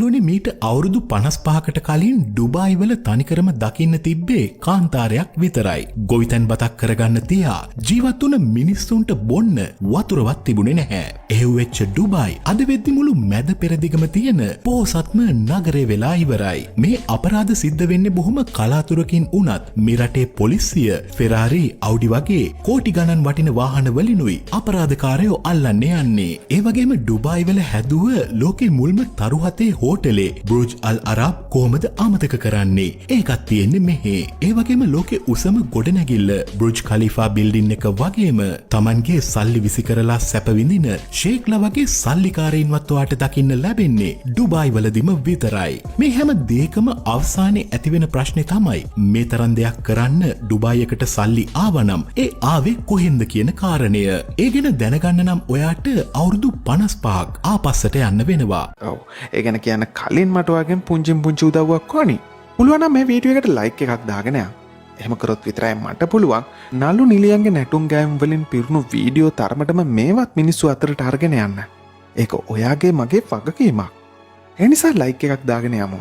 යාළුවනේ, මීට අවුරුදු 55කට කලින් ඩුබායි වල තනිකරම දකින්න තිබ්බේ කාන්තාරයක් විතරයි. ගොවිතැන් බතක් කරගන්න තියා ජීවත් වුණ මිනිස්සුන්ට බොන්න වතුරවත් තිබුණේ නැහැ. එහෙව් වෙච්ච ඩුබායි අද වෙද්දි මුළු මැද පෙරදිගම තියෙන පොහොසත්ම නගරය වෙලා ඉවරයි. මේ අපරාධ සිද්ධ වෙන්නේ බොහොම කලාතුරකින් වුණත් මේ රටේ පොලිසිය ෆෙරාරි, අවුඩි වගේ කෝටි ගණන් වටින වාහන වලිනුයි අපරාධකාරයෝ අල්ලන්න යන්නේ. ඒ වගේම ඩුබායි වල හැදුව ලෝකේ මුල්ම තරු හතේ හෝටලේ බෘජ් අල් අරබ් කොහොමද අමතක කරන්නේ? ඒකත් තියෙන්නේ මෙහෙ. ඒ වගේම ලෝකේ උසම ගොඩනැගිල්ල බෘජ් ඛලීෆා බිල්ඩින් එක වගේම තමන්ගේ සල්ලි විසි කරලා සැප විඳින ෂේක්ලා වගේ සල්ලිකාරයින්වත් ඔයාට දකින්න ලැබෙන්නේ ඩුබායි වලදිම විතරයි. මේ හැම දෙයකම අවසානයේ ඇතිවෙන ප්‍රශ්නේ තමයි මේ තරම් දෙයක් කරන්න ඩුබායි එකට සල්ලි ආවනම් ඒ ආවේ කොහෙන්ද කියන කාරණය. ඒ ගැන දැනගන්න නම් ඔයාට අවුරුදු 55ක් ආපස්සට යන්න වෙනවා. ඔව්. ඒ ගැන කියන්න කලින් මට ඔයාගෙන් පුංචිම පුංචි උදව්වක් ඕනි. පුළුවන් නම් මේ වීඩියෝ එකට ලයික් එකක් දාගෙන යන්න. එහෙම කරොත් විතරයි මට පුළුවන් නලු නිලියන්ගේ නැටුම් ගෑයුම් වලින් පිරුණු වීඩියෝ තරමටම මේවත් මිනිස්සු අතරට අරගෙන යන්න. ඒක ඔයාගේ මගේ වගකීමක්. ඒ නිසා ලයික් එකක් දාගෙන යමු.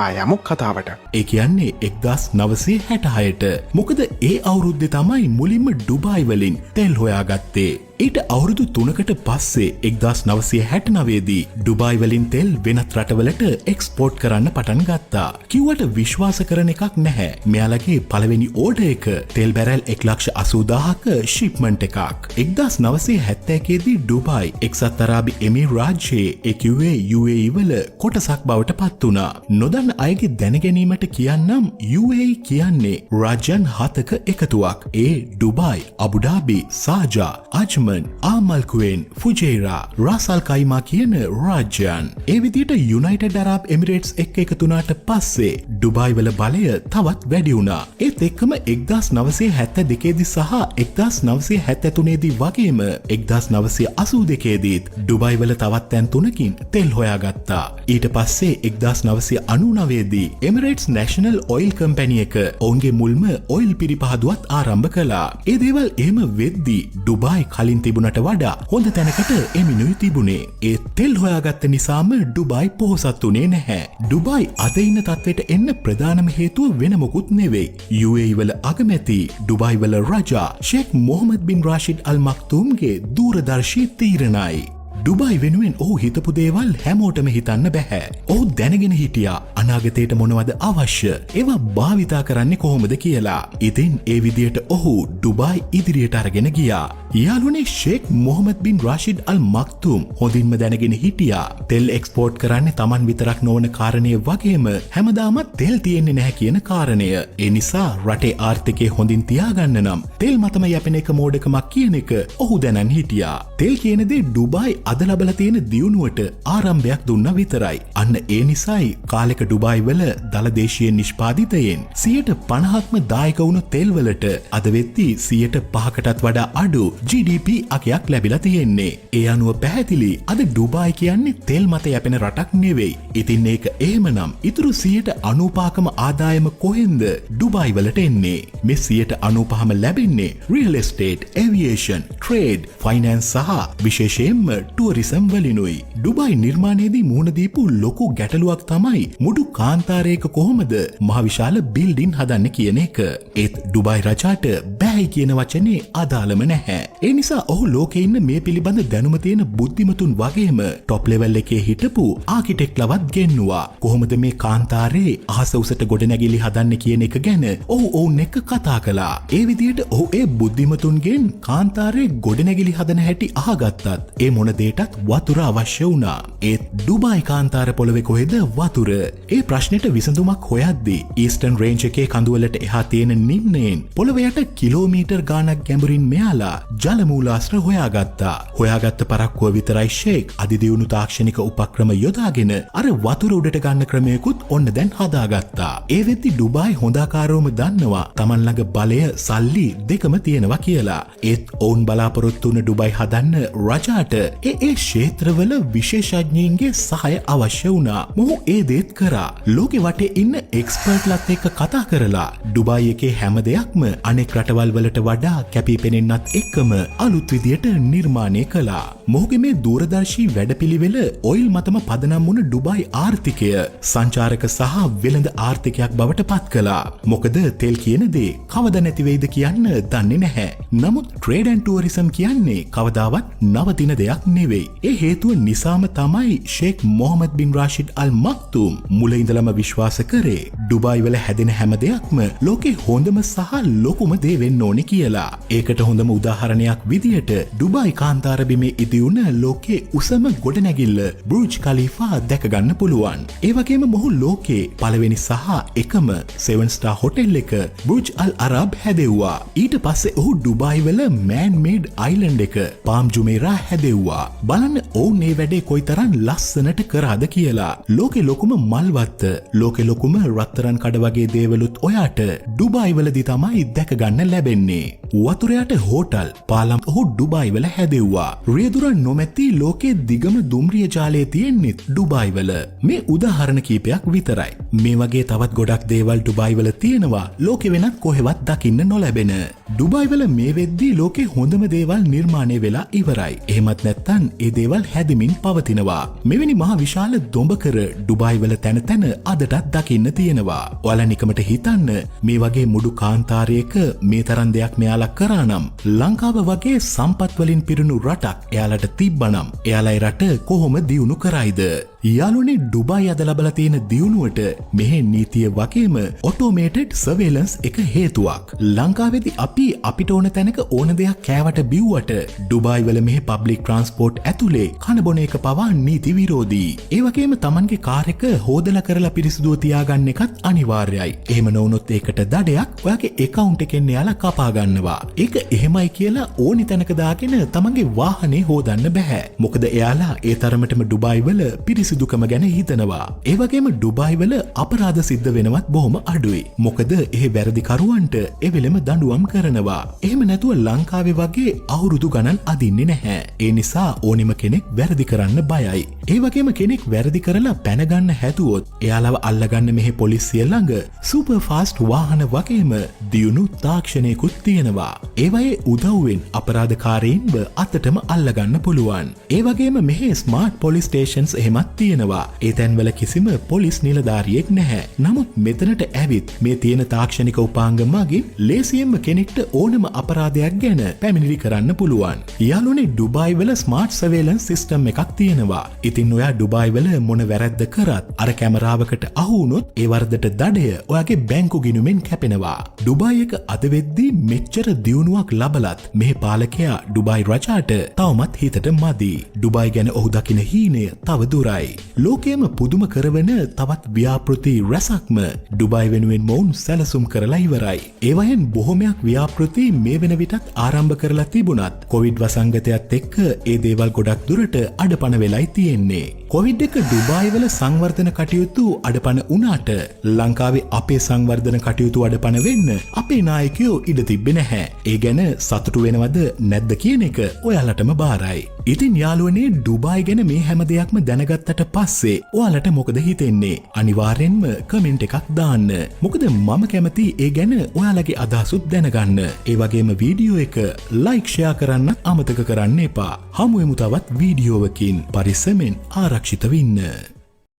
ආ, යමු කතාවට. ඒ කියන්නේ 1966ට. මොකද ඒ අවුරුද්දේ තමයි මුලින්ම ඩුබායි වලින් තෙල් හොයාගත්තේ. ඊට අවුරුදු 3කට පස්සේ 1969 දී ඩුබායි වලින් තෙල් වෙනත් රටවලට එක්ස්පෝර්ට් කරන්න පටන් ගත්තා. කිව්වට විශ්වාස කරන එකක් නැහැ. මෙයාලගේ පළවෙනි ඕඩර් එක තෙල් බැරල් 1,80,000ක ෂිප්මන්ට් එකක්. 1971 දී ඩුබායි එක්සත් අරාබි එමීර් රාජ්‍යයේ, ඒ කිව්වේ UAE වල කොටසක් බවට පත් වුණා. නොදන්න අයගේ දැනගැනීමට කියන්නම්, UAE කියන්නේ රාජ්‍යයන් හතක එකතුවක්. ඒ ඩුබායි, අබුඩාබි, ශාජා, අජ්මන්, උම් අල් කුවේන්, ෆුජේරා, රාස් අල් කයිමා කියන රාජ්‍යයන්. ඒ විදිහට යුනයිටඩ් අරාබ් එමිරේට්ස් එක්ක එකතු වුණාට පස්සේ ඩුබායි වල බලය තවත් වැඩි වුණා. ඒත් එක්කම 1972 දී සහ 1973 දී වගේම 1982 දීත් ඩුබායි වල තවත් තැන් තුනකින් තෙල් හොයාගත්තා. ඊට පස්සේ 1999 දී එමිරේට්ස් නැෂනල් ඔයිල් කම්පැනි එක ඔවුන්ගේ මුල්ම ඔයිල් පිරිපහදුවත් ආරම්භ කළා. ඒ දේවල් එහෙම වෙද්දී ඩුබායි කලින් තිබුණට වඩා හොඳ තැනකට එමිනුයි තිබුණේ. ඒ තෙල් හොයාගත්ත නිසාම ඩුබායි පොහොසත් වුණේ නැහැ. ඩුබායි අද ඉන්න තත්ත්වයට එන්න ප්‍රධානම හේතුව වෙන මොකුත් නෙවෙයි. UAE වල අගමැති, ඩුබායි වල රජා ෂේක් මොහමඩ් බින් රාෂිඩ් අල් මක්තුම්ගේ දූරදර්ශී තීරණයි. ඩුබායි වෙනුවෙන් ඔහු හිතපු දේවල් හැමෝටම හිතන්න බැහැ. ඔහු දැනගෙන හිටියා අනාගතයට මොනවද අවශ්‍ය, ඒවා භාවිතා කරන්නේ කොහොමද කියලා. ඉතින් ඒ විදියට ඔහු ඩුබායි ඉදිරියට අරගෙන ගියා. යාළුවනේ, ෂේක් මොහමඩ් බින් රාෂිඩ් අල් මක්තුම් හොඳින්ම දැනගෙන හිටියා තෙල් එක්ස්පෝර්ට් කරන්නේ තමන් විතරක් නොවන කාරණය වගේම හැමදාමත් තෙල් තියෙන්නේ නැහැ කියන කාරණය. ඒ නිසා රටේ ආර්ථිකය හොඳින් තියාගන්න නම් තෙල් මතම යැපෙන එක මෝඩකමක් කියන එක ඔහු දැනන් හිටියා. තෙල් කියන දේ ඩුබායි අද ලබලා තියෙන දියුණුවට ආරම්භයක් දුන්න විතරයි. අන්න ඒ නිසායි කාලෙක ඩුබායි වල දළ දේශීය නිෂ්පාදිතයෙන් 50%ක්ම දායක වුණු තෙල් වලට අද වෙද්දී 5%කටත් වඩා අඩු GDP අගයක් ලැබිලා තියෙන්නේ. ඒ අනුව පැහැදිලි අද ඩුබායි කියන්නේ තෙල් මත යැපෙන රටක් නෙවෙයි. ඉතින් ඒක එහෙමනම් ඉතුරු 95%කම ආදායම කොහෙන්ද ඩුබායි වලට එන්නේ? මේ 95%ම ලැබෙන්නේ real estate, aviation, trade, finance සහ විශේෂයෙන්ම ටුවරිසම් වලිනුයි. ඩුබායි නිර්මාණයේදී මුහුණ දීපු ලොකු ගැටලුවක් තමයි මුඩු කාන්තාරයක කොහොමද මහ විශාල බිල්ඩින් හදන්නේ කියන එක. ඒත් ඩුබායි රජාට බෑයි කියන වචනේ අදාළම නැහැ. ඒ නිසා ඔහු ලෝකේ ඉන්න මේ පිළිබඳ දැනුම තියෙන බුද්ධිමතුන් වගේම ටොප් ලෙවල් එකේ හිටපු ආකිටෙක්ලවත් ගෙන්නුවා. කොහොමද මේ කාන්තාරේ අහස උසට ගොඩනැගිලි හදන්නේ කියන එක ගැන ඔහු ඔවුන් එක්ක කතා කළා. ඒ විදිහට ඔහු ඒ බුද්ධිමතුන්ගෙන් කාන්තාරේ ගොඩනැගිලි හදන හැටි අහගත්තත් ඒ මොන දේටත් වතුර අවශ්‍ය වුණා. ඒත් ඩුබායි කාන්තාර පොළවේ කොහෙද වතුර? ඒ ප්‍රශ්නෙට විසඳුමක් හොයද්දී ඊස්ටර්න් රේන්ජ් එකේ කඳුවලට එහා තියෙන නිම්නයෙන් පොළව යට කිලෝමීටර් ගාණක් ගැඹුරින් මෙයාලා ජල මූලාශ්‍ර හොයාගත්තා. හොයාගත්ත පරක්කුව විතරයි ෂේක් අධිදියුණු තාක්ෂණික උපක්‍රම යොදාගෙන අර වතුර උඩට ගන්න ක්‍රමයකුත් ඔන්න දැන් හදාගත්තා. ඒ වෙද්දි ඩුබායි හොඳාකාරවම දන්නවා තමන් ළඟ බලය, සල්ලි දෙකම තියෙනවා කියලා. ඒත් ඔවුන් බලාපොරොත්තු වුණ ඩුබායි හදන්න රජාට ඒ ඒ ක්ෂේත්‍රවල විශේෂඥයින්ගේ සහාය අවශ්‍ය වුණා. මොහු ඒ දේත් කරා. ලෝකෙ වටේ ඉන්න එක්ස්පර්ට්ලත් එක්ක කතා කරලා ඩුබායි එකේ හැම දෙයක්ම අනෙක් රටවල් වලට වඩා කැපී පෙනෙන්නත් එක්කම අලුත් විදියට නිර්මාණය කළා. මොහුගේ මේ දූරදර්ශී වැඩපිළිවෙල ඔයිල් මතම පදනම් වුණ ඩුබායි ආර්ථිකය සංචාරක සහ වෙළඳ ආර්ථිකයක් බවට පත් කළා. මොකද තෙල් කියන දේ කවද නැති වෙයිද කියන්න දන්නේ නැහැ. නමුත් ට්‍රේඩ් ඇන්ඩ් ටුවරිසම් කියන්නේ කවදාවත් නවතින දෙයක් නෙවෙයි. ඒ හේතුව නිසාම තමයි ෂේක් මොහමඩ් බින් රාෂිඩ් අල් මක්තුම් මුල ඉඳලම විශ්වාස කරේ ඩුබායි වල හැදෙන හැම දෙයක්ම ලෝකේ හොඳම සහ ලොකුම දේ වෙන්න ඕනේ කියලා. ඒකට හොඳම උදාහරණයක් විදියට ඩුබායි කාන්තාර බිමේ ඉදිවුණ ලෝකේ උසම ගොඩනැගිල්ල බුර්ජ් ඛලීෆා දැක ගන්න පුළුවන්. ඒ වගේම මොහු ලෝකේ පළවෙනි සහ එකම 7 ස්ටාර් හොටෙල් එක බුර්ජ් අල් අරබ් හැදෙව්වා. ඊට පස්සේ ඔහු ඩුබායි වල මෑන් මේඩ් අයිලන්ඩ් එක පාම් ජුමේරා හැදෙව්වා. බලන්න ඔවුන් මේ වැඩේ කොයිතරම් ලස්සනට කරාද කියලා. ලෝකෙ ලොකුම මල්වත්ත, ලෝකෙ ලොකුම රත්තරන් කඩ වගේ දේවලුත් ඔයාට ඩුබායි වලදී තමයි දැක ගන්න ලැබෙන්නේ. වතුර යට හෝටල් පාලම් ඔහු ඩුබායි වල හැදෙව්වා. රියදුරන් නොමැති ලෝකේ දිගම දුම්රිය ජාලය තියෙන්නෙත් ඩුබායි වල. මේ උදාහරණ කීපයක් විතරයි. මේ වගේ තවත් ගොඩක් දේවල් ඩුබායි වල තියෙනවා, ලෝකෙ වෙනත් කොහෙවත් දකින්න නොලැබෙන. ඩුබායි වල මේ වෙද්දී ලෝකේ හොඳම දේවල් නිර්මාණය වෙලා ඉවරයි. එහෙමත් නැත්නම් ඒ දේවල් හැදෙමින් පවතිනවා. මෙවැනි මහ විශාල දොඹකර ඩුබායි වල තැන තැන අදටත් දකින්න තියෙනවා. ඔයාලා නිකමට හිතන්න, මේ වගේ මුඩු කාන්තාරයක මේ තරම් දෙයක් මෙයාලා කරා නම්, ලංකාව වගේ සම්පත් වලින් පිරුණු රටක් එයාලට තිබ්බනම් එයාලා ඒ රට කොහොම දියුණු කරයිද? යාළුවනේ, ඩුබායි අද ලබලා තියෙන දියුණුවට මෙහෙ නීතිය වගේම ඔටෝමේටඩ් සර්වේලන්ස් එක හේතුවක්. ලංකාවේදී අපි අපිට ඕන තැනක ඕන දෙයක් කෑවට බිව්වට, ඩුබායි වල මෙහෙ පබ්ලික් ට්‍රාන්ස්පෝර්ට් ඇතුලේ කන බොන එක පවා නීති විරෝධී. ඒ වගේම තමන්ගේ කාර් එක හෝදලා කරලා පිරිසිදුව තියාගන්න එකත් අනිවාර්යයි. එහෙම නොවුනොත් ඒකට දඩයක් ඔයාගේ ඇකවුන්ට් එකෙන් එයාලා කපා ගන්නවා. ඒක එහෙමයි කියලා ඕනි තැනක දාගෙන තමන්ගේ වාහනේ හෝදන්න බැහැ. මොකද එයාලා ඒ තරමටම ඩුබායි වල පිරිසිදුකම ගැන හිතනවා. ඒ වගේම ඩුබායි වල අපරාධ සිද්ධ වෙනවත් බොහොම අඩුයි. මොකද එහෙ වැරදිකරුවන්ට එවෙලෙම දඬුවම් කරනවා. එහෙම නැතුව ලංකාවේ වගේ අවුරුදු ගණන් අදින්නේ නැහැ. ඒ නිසා ඕනෙම කෙනෙක් වැරදි කරන්න බයයි. ඒ වගේම කෙනෙක් වැරදි කරලා පැනගන්න හැදුවොත් එයාලව අල්ලගන්න මෙහෙ පොලිසිය ළඟ සුපර් ෆාස්ට් වාහන වගේම දියුණු තාක්ෂණයකුත් තියෙනවා. ඒවයේ උදව්වෙන් අපරාධකාරීන්ව අතටම අල්ලගන්න පුළුවන්. ඒ වගේම මෙහෙ ස්මාර්ට් පොලිස් ස්ටේෂන්ස් එහෙමත් තියෙනවා. ඒ තැන්වල කිසිම පොලිස් නිලධාරියෙක් නැහැ. නමුත් මෙතනට ඇවිත් මේ තියෙන තාක්ෂණික උපාංග මගින් ලේසියෙන්ම කෙනෙක්ට ඕනම අපරාධයක් ගැන පැමිණිලි කරන්න පුළුවන්. යාළුවනේ, ඩුබායි වල ස්මාර්ට් සර්වේලන්ස් සිස්ටම් එකක් තියෙනවා. ඉතින් ඔයා ඩුබායි වල මොන වැරැද්ද කරත් අර කැමරාවකට අහු වුණොත් ඒ වරදට දඩය ඔයාගේ බැංකු ගිණුමෙන් කැපෙනවා. ඩුබායි එක අද වෙද්දී මෙච්චර දියුණුවක් ලබලත් මෙහි පාලකයා ඩුබායි රජාට තවමත් හිතට මදි. ඩුබායි ගැන ඔහු දකින හීනය තව දුරයි. ලෝකයම පුදුම කරවන තවත් ව්‍යාපෘති රැසක්ම ඩුබායි වෙනුවෙන් මොවුන් සැලසුම් කරලා ඉවරයි. ඒවයෙන් බොහොමයක් ව්‍යාපෘති මේ වෙන විටත් ආරම්භ කරලා තිබුණත් කොවිඩ් වසංගතයත් එක්ක ඒ දේවල් ගොඩක් දුරට අඩපණ වෙලයි තියෙන්නේ. කොවිඩ් එක ඩුබායි වල සංවර්ධන කටයුතු අඩපණ වුණාට ලංකාවේ අපේ සංවර්ධන කටයුතු අඩපණ වෙන්න අපේ නායකයෝ ඉඩ තිබ්බේ නැහැ. ඒ ගැන සතුටු වෙනවද නැද්ද කියන එක ඔයාලටම බාරයි. ඉතින් යාළුවනේ, ඩුබායි ගැන මේ හැම දෙයක්ම දැනගත්තට පස්සේ ඔයාලට මොකද හිතෙන්නේ? අනිවාර්යෙන්ම කමෙන්ට් එකක් දාන්න. මොකද මම කැමති ඒ ගැන ඔයාලගේ අදහසුත් දැනගන්න. ඒ වගේම වීඩියෝ එක ලයික්, ෂෙයා කරන්න අමතක කරන්න එපා. හමු වෙමු තවත් වීඩියෝවකින්. පරිස්සමෙන් ආරක්ෂිත වෙන්න.